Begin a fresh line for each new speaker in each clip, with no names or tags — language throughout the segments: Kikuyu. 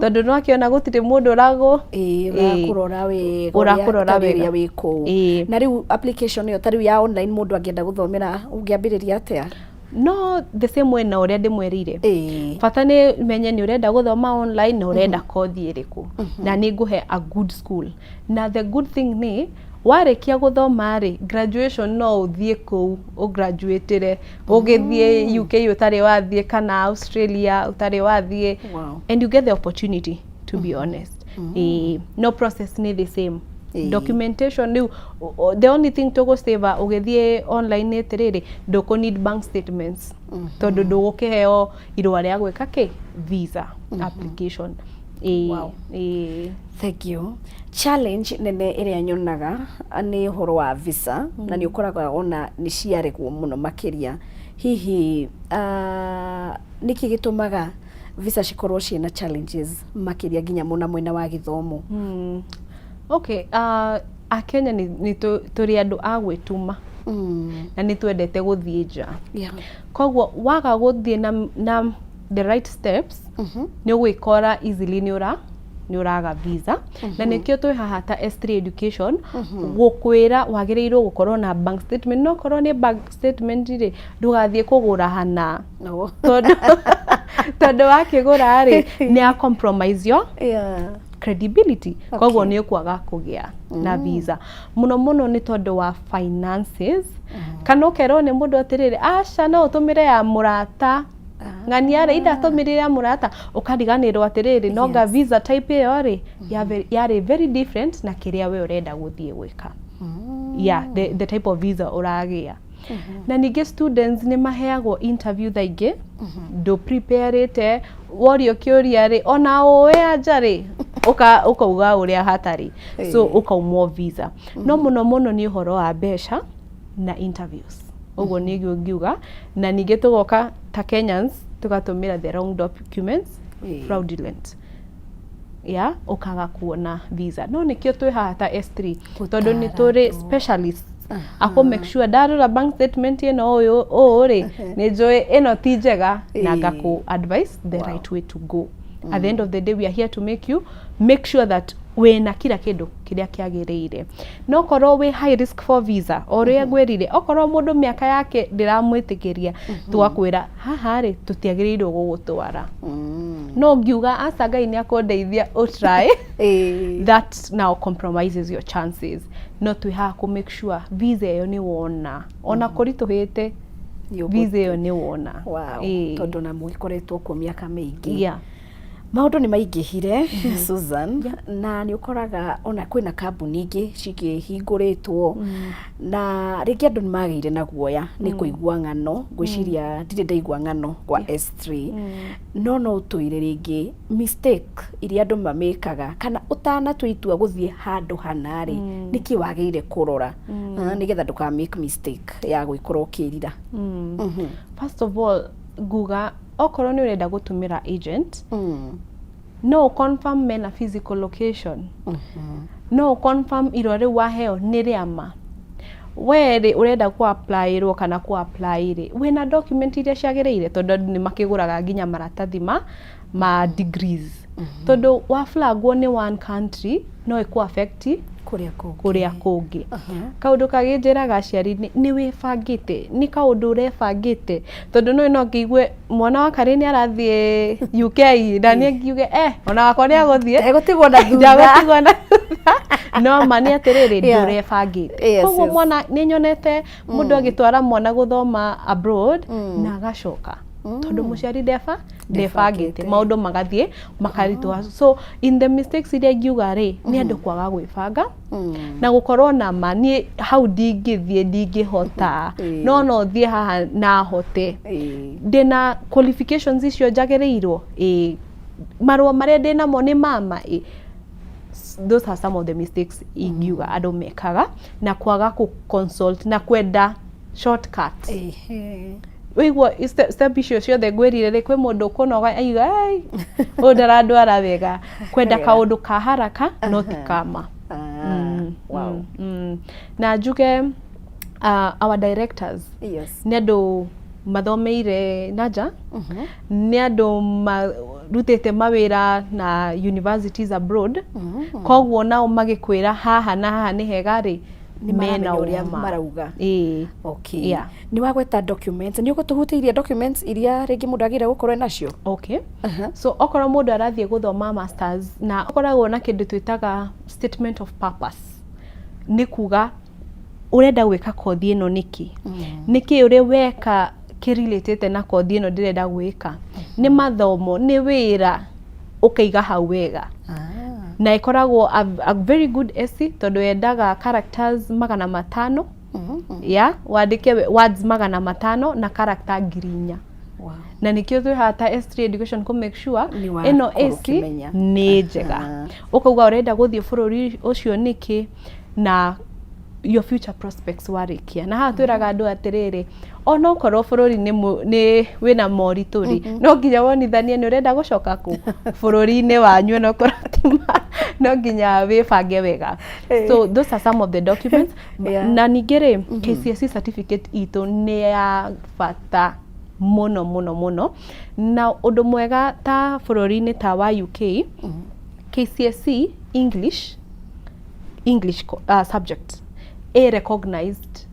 Tondũ no akĩona gũtirĩ mũndũ ũragũ
Ĩĩ, ũrakũrora wega.
Ũrakũrora
ũrĩa
wega.
Ũrĩa wĩ kũu. Na rĩu application ĩyo, ta rĩu ya online, mũndũ angĩenda gũthomera, ũngĩambĩrĩria atĩa?
No the same way na ũrĩa ndĩmwĩrire. Bata nĩ menye nĩ ũrenda gũthoma online na ũrenda kothi ĩrĩkũ, na nĩ ngũhe a good school. Na the good thing nĩ warĩkia gũthoma rĩ, graduation no ũthiĩ kũu ũgraduatĩre, ũgĩthiĩ UK ũtarĩ wathiĩ kana Australia ũtarĩ wathiĩ, and you get the opportunity, to be honest. Ĩĩ, no process nĩ the same. Documentation rĩu, the only thing tũgũsave ũgĩthiĩ online nĩ atĩrĩrĩ, ndũkũ need bank statements, tondũ ndũgũkĩheo irũa rĩa gwĩka kĩ visa application. Ĩĩ. Ĩĩ.
Thank you. Challenge nene ĩrĩa nyonaga nĩ ũhoro wa visa, na nĩ ũkoraga ona nĩ ciaregwo mũno makĩria. Hihi nĩkĩ gĩtũmaga visa cikorwo ciĩna challenges makĩria, nginya mũna mwena wa gĩthomo?
Okay, Akenya nĩ tũrĩ andũ a gwĩtuma na nĩ twendete gũthiĩ nja. Koguo waga gũthiĩ na the right steps, nĩ ũgwĩkora easily nĩ ũraga visa. Na nĩkĩo twĩ haha ta S3 Education gũkwĩra wagĩrĩirwo gũkorwo na bank statement. No korwo nĩ bank statement rĩ, ndũgathiĩ kũgũra hana,
No.
tondũ wakĩgũra rĩ, nĩ a compromise your credibility. Koguo nĩ ũkwaga kũgĩa na visa mũno mũno nĩ tondũ wa finances, kana ũkerwo nĩ mũndũ atĩrĩrĩ, aca, no ũtũmĩre ya mũrata ng'ania rĩ, indatũmĩrire ya mũrata, ũkariganĩrwo atĩrĩrĩ, nonga visa type ĩyo rĩ yarĩ very different na kĩrĩa we ũrenda gũthiĩ gwĩka. Yeah, the type of visa ũragĩa. Na ningĩ students nĩ maheagwo interview thaa ingĩ ndũ preparĩte, worio kĩũria rĩ, ona ũĩ anja rĩ, ũkauga ũrĩa hatarĩ, so ũkaumwo visa. No mũno mũno nĩ ũhoro wa mbeca na interviews, ũguo nĩguo ngiuga. Na ningĩ tũgoka ta Kenyans tũgatũmĩra the wrong documents, fraudulent, yeah, ũkaga kuona visa. No nĩkĩo twĩ haha ta S3, tondũ nĩ
Gũtara
tũrĩ
andũ.
specialists akũ make sure ndarora bank statement ĩno ũyũ ũũ rĩ, nĩ njũĩ ĩno ti njega, na ngakũ advise the right way to go. At the end of the day, we are here to make you make sure that wĩna kila kĩndũ kĩrĩa kĩagĩrĩire. No korwo wĩ high risk for visa, o ũrĩa ngwĩrire, okorwo mũndũ mĩaka yake ndĩramwĩtĩkĩria, tũgakwĩra haha rĩ, tũtiagĩrĩirwo gũgũtwara. No ngiuga aca, Ngai nĩ akũndeithia, ũtry, that now compromises your chances. No twĩ haha kũ make sure visa ĩyo nĩ wona, ona kũritũhĩte, visa ĩyo nĩ wona.
Tondũ na mũgĩkoretwo kuo mĩaka mĩingĩ. Maũndũ nĩ maingĩhire, Susan, na nĩ ũkoraga ona kwĩna kambuni ingĩ cigĩhingũrĩtwo, na rĩngĩ andũ nĩ magĩire na guoya nĩ kũigua ng'ano. Ngwĩciria ndirĩ ndaigua ng'ano kwa S3, no ũtwĩre rĩngĩ mistake iria andũ mamĩkaga, kana ũtanatua itua gũthiĩ handũ hana rĩ, nĩkĩ wagĩrĩire kũrora, nĩgetha ndũka make mistake ya gwĩkorwo ũkĩrira?
First of all, nguga okorwo nĩ ũrenda gũtũmĩra agent, no confirm mena physical location, no confirm irũa rĩu waheo nĩ rĩama. We rĩ, ũrenda ku apply kana ku apply rĩ, wĩna document iria ciagĩrĩire? Tondũ andũ nĩ makĩgũraga nginya maratathi ma degrees, tondũ wa flagwo nĩ one country no ĩkũ affect
kũrĩa kũngĩ.
Kũrĩa kũngĩ. Kaũndũ kangĩ njĩraga aciari nĩ wĩbangĩte, nĩ kaũndũ ũrebangĩte, tondũ no ngĩigue mwana wa karĩ nĩ arathiĩ UK na niĩ ngiuge ona wakwa nĩ agũthiĩ.
Ndegũtigwo na thutha.
Ndagũtigwo na thutha. No ma nĩ atĩrĩrĩ, ndũrebangĩte. Koguo mwana, nĩ nyonete mũndũ agĩtwara mwana gũthoma abroad na agacoka tondũ mũciari ndebangĩte, maũndũ magathiĩ makaritũha. So in the mistakes iria ingiuga rĩ, nĩ andũ kwaga gwĩbanga na gũkorwo na ma niĩ hau ndingĩthiĩ, ndingĩhota, no thiĩ haha na hote, ndĩna qualifications icio njagĩrĩirwo, ĩĩ, marũa marĩa ndĩnamo nĩ mama, ĩ. Those are some of the mistakes ingiuga andũ mekaga, na kwaga kũ consult na kwenda shortcut. Wĩigua step icio ciothe ngwĩrire rĩ, kwĩ mũndũ ũkũnoga aiga, "Ai, ũyũ ndarandwara wega." Kwenda kaũndũ ka haraka no ti kama. Na njuge our directors nĩ andũ Mathomeire na nja, nĩ andũ marutĩte mawĩra na universities abroad. Koguo nao magĩkwĩra haha na haha nĩ hega rĩ,
nĩ
mena
maramenya ũrĩa
ũma.
Marauga.
Ĩĩ.
Okay.
Yeah.
Nĩ wagweta documents, nĩ ũgũtũhutĩirie documents iria rĩngĩ mũndũ agĩrĩire gũkorwo nacio.
Okay. So okorwo mũndũ arathiĩ gũthoma masters, na ũkoragwo na kĩndũ twĩtaga statement of purpose, nĩ kuga ũrenda gwĩka kothi ĩno nĩkĩ, nĩkĩ ũrĩ weka kĩrĩlĩtĩte na kothi ĩno ndĩrenda gwĩka, nĩ mathomo, nĩ wĩra, ũkaiga hau wega. Na ĩkoragwo a very good essay, tondũ yendaga characters 500, ya wandĩke words 500 na character 4,000. Na nĩkĩo twĩ haha ta S3 Education kũ make sure
Nĩ
ĩno
wakorwo
essay
ũkĩmenya.
nĩ njega. Ũkauga ũrenda gũthiĩ bũrũri ũcio nĩkĩ, na your future prospects warĩkia. Na haha twĩraga andũ atĩrĩrĩ, ona okorwo bũrũri nĩ wĩna moritũ rĩ, no nginya wonithanie nĩ ũrenda gũcoka kũ bũrũri-inĩ wanyu, ona okorwo ti no nginya wĩbange wega. So those are some of the documents. Na ningĩ rĩ, KCSE certificate itũ nĩ ya bata mũno mũno mũno. Na ũndũ mwega ta bũrũri-inĩ ta wa UK, KCSE English subject a recognized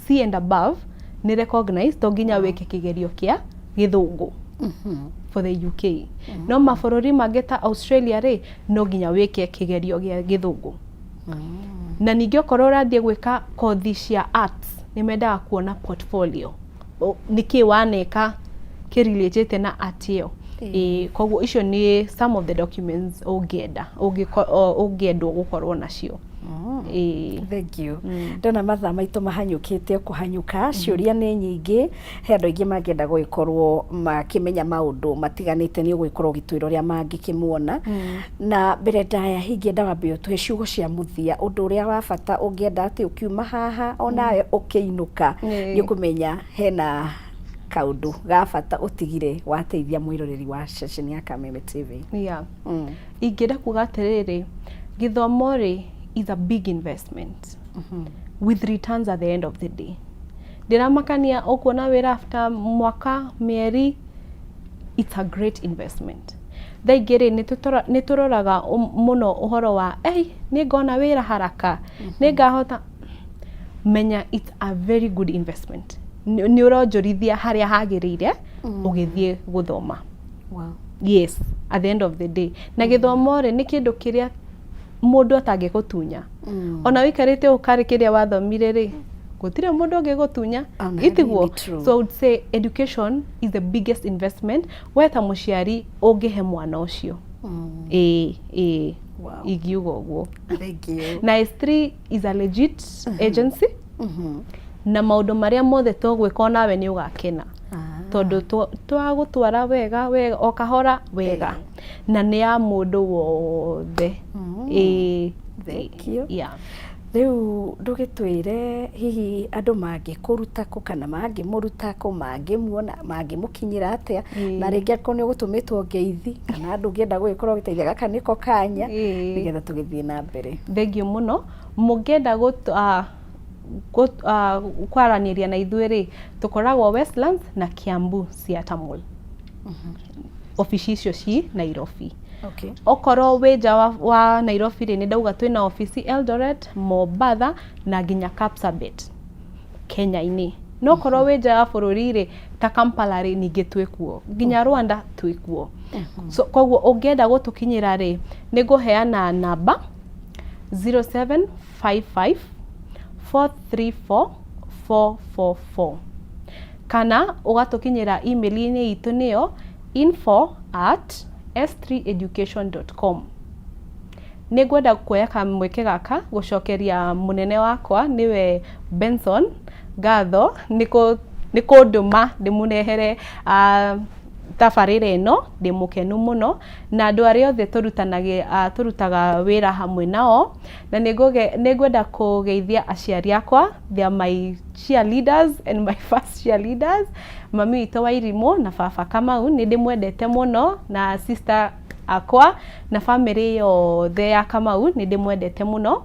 C and above nĩ recognized, to nginya wĩke kĩgerio kĩa gĩthũngũ for the UK. No mabũrũri mangĩ ta Australia rĩ, no nginya wĩke kĩgerio gĩa gĩthũngũ. Na ningĩ okorwo ũrathiĩ gwĩka kothi cia arts, nĩ mendaga kuona portfolio. Nĩkĩ waneka kĩrĩlĩtĩte na art ĩyo. Ĩĩ, koguo icio nĩ some of the documents ũngĩenda ũngĩendwo gũkorwo nacio. Ĩĩ.
Thank you. Ndona mathaa maitũ mahanyũkĩte o kũhanyũka, ciũria nĩ nyingĩ, he andũ aingĩ mangĩenda gũgĩkorwo makĩmenya maũndũ matiganĩte, nĩ ũgũgĩkorwo ũgĩtwĩra ũrĩa mangĩkĩmuona. Na mbere ndaya, ingĩenda wambe ũtũhe ciugo cia mũthia, ũndũ ũrĩa wa bata ũngĩenda atĩ ũkiuma haha onawe ũkĩinũka nĩ ũkũmenya hena kaũndũ ga bata ũtigire wateithia mwĩroreri wa ceceni ya Kameme TV.
Yeah. Ingĩenda kuga atĩrĩrĩ, gĩthomo rĩ is a big investment with returns at the end of the day. Ndĩramakania ũkuona wĩra after mwaka, mĩeri. It's a great investment. Thaa ingĩ rĩ, nĩ tũroraga mũno ũhoro wa ei nĩ ngona wĩra haraka, nĩ ngahota menya. It's a very good investment. Nĩ ũronjorithia harĩa hagĩrĩire ũgĩthiĩ gũthoma. Yes, at the end of the day, na gĩthomo rĩ, nĩ kĩndũ kĩrĩa mũndũ atangĩgũtunya. Ona wĩikarĩte ũkarĩ kĩrĩa wathomire rĩ, gũtirĩ mũndũ ũngĩgũtunya.
Ona
Itiguo?
Nĩ true.
So I would say education is the biggest investment we ta mũciari ũngĩhe mwana ũcio. Ĩĩ. Ingiuga ũguo.
Thank you.
Na S3 is a legit agency, na maũndũ marĩa mothe tũgwĩka onawe nĩ ũgakena, tondũ twagũtwara wega wega, o kahora wega, na nĩ ya mũndũ wothe. Ĩĩ.
Thank you.
Yeah.
Rĩu ndũgĩtwĩre hihi andũ mangĩkũruta kũ, kana mangĩmũruta kũ, mangĩmuona, mangĩmũkinyĩra atĩa? Na rĩngĩ angĩkorwo nĩ ũgũtũmĩtwo ngeithi kana andũ ũngĩenda gũgĩkorwo ũgĩteithia, gaka nĩko kanya nĩgetha tũgĩthiĩ na mbere.
Thengiũ mũno. Mũngĩenda kwaranĩria na ithuĩ rĩ, tũkoragwo Westlands na Kiambu Theatre Mall. Obici icio ci Nairobi. Okorwo wĩ nja wa Nairobi rĩ, nĩ ndauga twĩna obici Eldoret, Mombatha na nginya Kapsabet Kenya-inĩ. No korwo wĩ nja ya bũrũri rĩ, ta Kampala rĩ, ningĩ twĩ kuo, nginya Rwanda twĩ kuo. So koguo ũngĩenda gũtũkinyĩra rĩ, nĩ ngũheana namba 0755 434 444, kana ũgatũkinyĩra email-inĩ itũ, nĩyo info@s3education.com. Nĩ ngwenda kuoya kamweke gaka gũcokeria mũnene wakwa, nĩwe Benson, ngatho nĩ kũndũma ndĩmũrehere tabarĩra ĩno. Ndĩ mũkenu mũno na andũ arĩa othe tũrutaga wĩra hamwe nao. Na nĩ ngwenda kũgeithia aciari akwa. They are my cheerleaders and my first cheerleaders, mami witũ wa Irimũ na baba Kamau, nĩ ndĩmwendete mũno, na sister akwa na family yothe ya Kamau, nĩ ndĩmwendete mũno.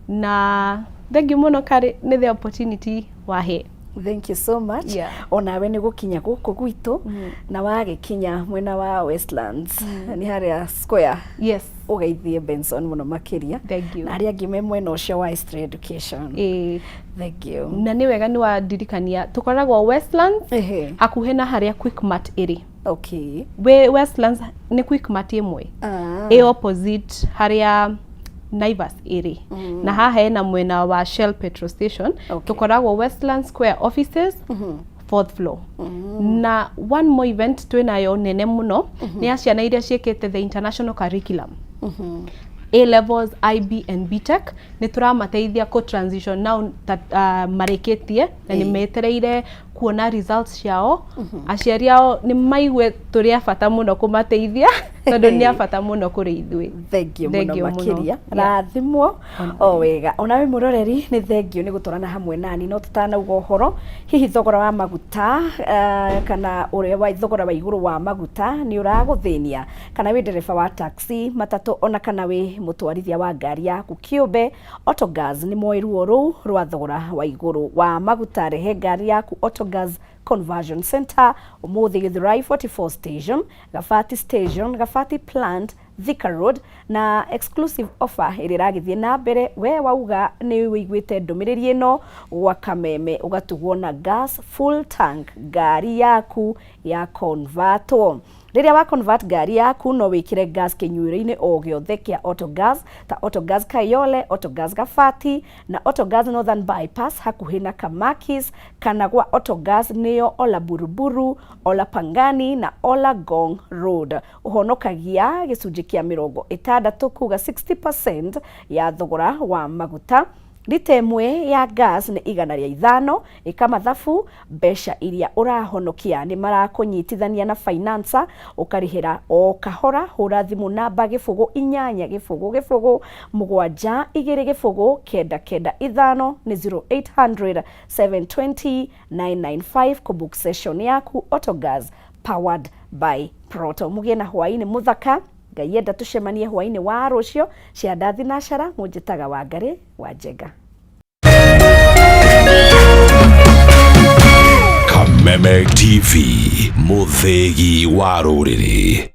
Na thank you mũno, Karĩ, nĩ the opportunity wahe.
Thank you so much. Onawe nĩ gũkinya gũkũ gwitũ na wagĩkinya mwena wa Westlands nĩ harĩa square.
Yes.
Ũgeithie Benson mũno makĩria.
Thank you.
Na arĩa angĩ me mwena ũcio wa Esther Education.
Ĩĩ.
Thank you.
Na nĩ wega nĩ wandirikania tũkoragwo Westlands hakuhĩ na harĩa Quickmart ĩrĩ. Wĩ Westlands nĩ Quickmart ĩmwe ĩ opposite harĩa Naivas ĩrĩ, na haha hena mwena wa Shell petrol station. Tũkoragwo Westlands Square offices, fourth floor. Na one more event twĩnayo nene mũno nĩ ya ciana iria ciĩkĩte the international curriculum, A levels, IB and BTech. Nĩ tũramateithia kũ transition now ta, marĩkĩtie na nĩ metereire kuona results ciao. Aciari ao nĩ maigue tũrĩ a bata mũno kũmateithia tondũ nĩ a bata mũno kũrĩ ithuĩ.
Thank you mũno.
Thank you mũno.
Makĩria. Rathimwo o wega. Onawe mũroreri, nĩ thank you nĩ gũtwarana hamwe nani. No tũtanauga ũhoro hihi thogora wa maguta kana ũrĩa wa thogora wa igũrũ wa maguta nĩ ũragũthĩnia, kana wĩ ndereba wa taxi, matatũ, ona kana wĩ mũtwarithia wa ngari yaku kĩũmbe, Autogas nĩ moĩ ruo rũu rwa thogora wa igũrũ wa maguta. Rehe ngari yaku Autogas Conversion Center ũmũthĩ Githurai 44 Station, Gabati Station, Gabati Plant, Thika Road. Na exclusive offer ĩrĩa ĩragĩthiĩ na mbere, we wauga nĩ wĩiguĩte ndũmĩrĩri ĩno gwa Kameme, ũgatugwo na gas full tank ngari yaku ya convertwo. Rĩrĩa wa convert ngari yaku, no wĩkĩre gas kĩnyuĩro-inĩ o gĩothe kĩa Autogas, ta Autogas Kayole, Autogas Gabati na Autogas Northern Bypass hakuhĩ na Kamakis, kana gwa Autogas nĩyo Ola Buruburu, Ola Pangani na Ola Ngong Road. Ũhonokagia gĩcunjĩ kĩa 60, kuga 60% ya thogora wa maguta. Rita ĩmwe ya gas nĩ 105. Ĩka mathabu mbeca iria ũrahonokia. Nĩ marakũnyitithania na financer, ũkarĩhĩra o kahora. Hũra thimũ namba 0800 720 995, nĩ 0800 720 995 kũbook session yaku. Autogas, powered by Proto. Mũgĩe na hwaĩ-inĩ mũthaka. Ngai enda tũcemanie hwaĩ-inĩ wa rũciũ cia ndathi na cara. Mũnjĩtaga Wangarĩ wa Njenga.
Kameme TV, mũthĩgi wa rũrĩrĩ.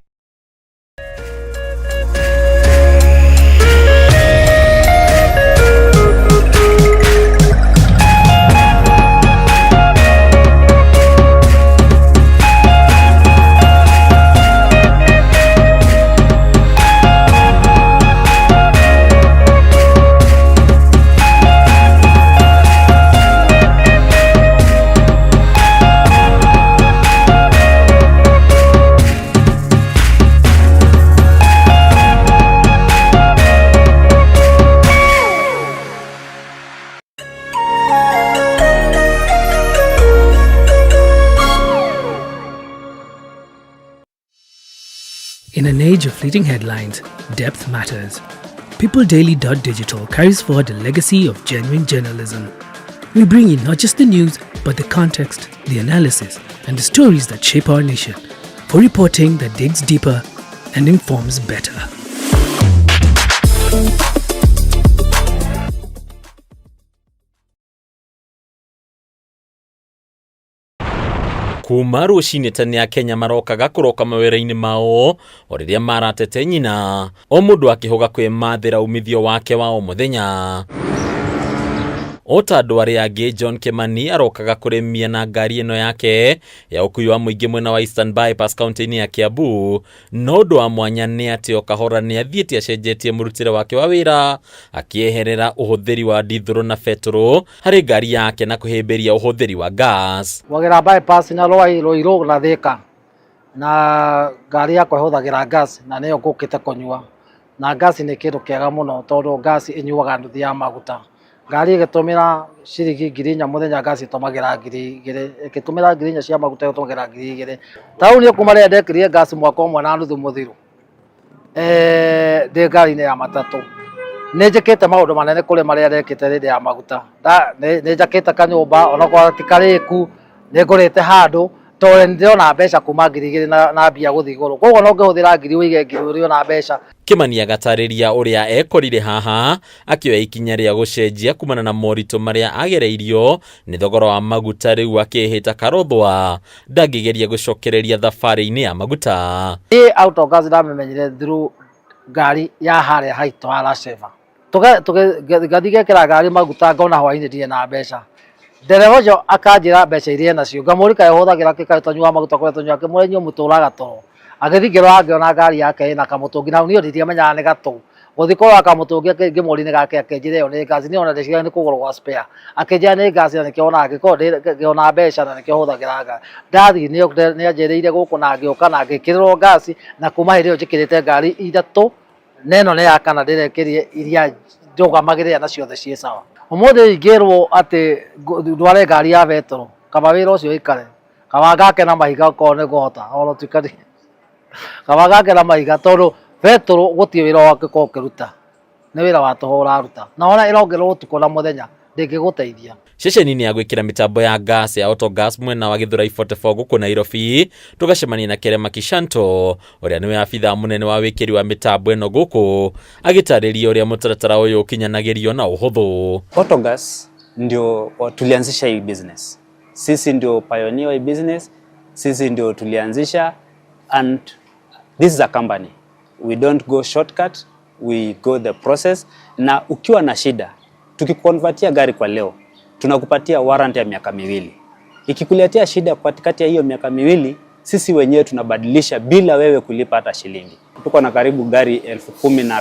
In an age of fleeting headlines, depth matters. PeopleDaily.digital carries forward a legacy of genuine journalism. We bring you not just the news, but the context, the analysis, and the stories that shape our nation. For reporting that digs deeper and informs better.
Kuma rũcinĩ tene Akenya marokaga kũroka mawĩra-inĩ mao o rĩrĩa maratete nyina, o mũndũ akĩhũga kwĩmathĩra umithio wake wa o mũthenya. O ta andũ arĩa angĩ, John Kimani arokaga kũrĩmia na ngari ĩno yake ya ũkui wa mũingĩ mwena wa Eastern Bypass kaunti-inĩ ya Kiambu. No ũndũ wa mwanya nĩ atĩ o kahora nĩ athiĩte acenjetie mũrutĩre wake wa wĩra, akĩeherera ũhũthĩri wa ndithũrũ na betũrũ harĩ ngari yake na kũhĩmbĩria ũhũthĩri wa gas.
Wagera bypass na Rwai Ruiru na Thika na ngari yakwa ĩhũthagĩra gas, na nĩyo ngũkĩte kũnyua. Na gas nĩ kĩndũ kĩega mũno tondũ gas ĩnyuaga nuthu ya maguta. Ngari ĩgĩtũmĩra ciringi 4,000 mũthenya, gas ĩtũmagĩra 2,000. Ĩgĩtũmĩra 4,000 cia maguta, ĩtũmagĩra 2,000. Ta rĩu niĩ kuma rĩrĩa ndekĩrire gas mwaka ũmwe na nuthu mũthiru, ndĩ ngari-inĩ ya matatũ, nĩ njĩkĩte maũndũ manene kũrĩ marĩa ndekĩte hĩndĩ ya maguta. Nĩ njakĩte kanyũmba onakorwo ti karĩku, nĩ ngũrĩte handũ. Tondũ Tondũ nĩndĩrona mbeca kuma 2000 na mbia gũthiĩ igũrũ, koguo no ngĩhũthĩra 1000 ũige 1000 ũrĩ ona mbeca.
Kimani agatarĩria ũrĩa ekorire haha akĩoya ikinya rĩa gũcenjia kumana na moritũ marĩa agereirio nĩ thogora wa maguta, rĩu akĩhĩta karothwa ndangĩgeria gũcokereria thabarĩ-inĩ ya maguta.
Niĩ Autogas ndamĩmenyire through ngari ya harĩa haitũ ha Laseva. Ngathiĩ ngekĩra ngari maguta, ngona hwainĩ ndirĩ na mbeca. Ndereba ũcio akanjĩra mbeca iria enacio, ngamũria kaĩ ũhũthagĩra kĩ, kaĩ ũtanyuaga maguta kũrĩa tũnyuaga? Ngĩmũria inyuĩ mũtũraga toro. Agĩthiĩ ngĩrora ngĩona ngari yake ĩna kamũtũngi, na hau niĩ ndiamenyaga nĩ gatũ. Gũthiĩ kũrora kamũtũngi ngĩmũria nĩ gake, akĩnjĩra ĩyo nĩ ngasi. Niĩ ona ndeciragia nĩ kũgũrũ gwa spare, akĩnjĩra nĩ ngasi na nĩkĩo wonaga ngĩkorwo ngĩona mbeca na nĩkĩo hũthagĩra ngari. Ndathiĩ nĩ anjĩrĩire gũkũ na ngĩũka na ngĩkĩrĩrwo ngasi, na kuma hĩndĩ ĩyo njĩkĩrĩte ngari ithatũ na ĩno nĩ ya kana ndĩrekĩrire, iria ndũgamagĩrĩra na ciothe ciĩ sawa. Ũmũthĩ ingĩrwo atĩ ndware ngari ya betũrũ, kaba wĩra ũcio ũikare, kaba ngake na mahiga okorwo nĩ ngũhota, ona ũtuĩka kaba ngake na mahiga, tondũ betũrũ gũtirĩ wĩra wangĩkorwo ũkĩruta, nĩ wĩra wa tũhũ ũraruta, na ona ĩrongererwo ũtukũ na mũthenya ndĩngĩgũteithia.
Ceceni-inĩ ya gwĩkĩra mĩtambo ya gas ya Autogas mwena wa Githurai 44 gũkũ Nairobi, tũgacemania na Kerema Kishanto ũrĩa nĩwe abithaa mũnene wa wĩkĩri wa mĩtambo ĩno gũkũ, agĩtarĩria ũrĩa mũtaratara ũyũ ũkinyanagĩrio na ũhũthũ.
Autogas ndio tulianzisha hii business. Sisi ndio pioneer wa hii business, sisi ndio tulianzisha, and this is a company. We don't go shortcut, we go the process. Na ukiwa na shida, tukiconvertia gari kwa leo, tunakupatia warranty ya miaka 2. Ikikuletea shida katikati ya hiyo miaka 2, sisi wenyewe tunabadilisha bila wewe kulipa hata shilingi. Tuko na karibu gari elfu kumi na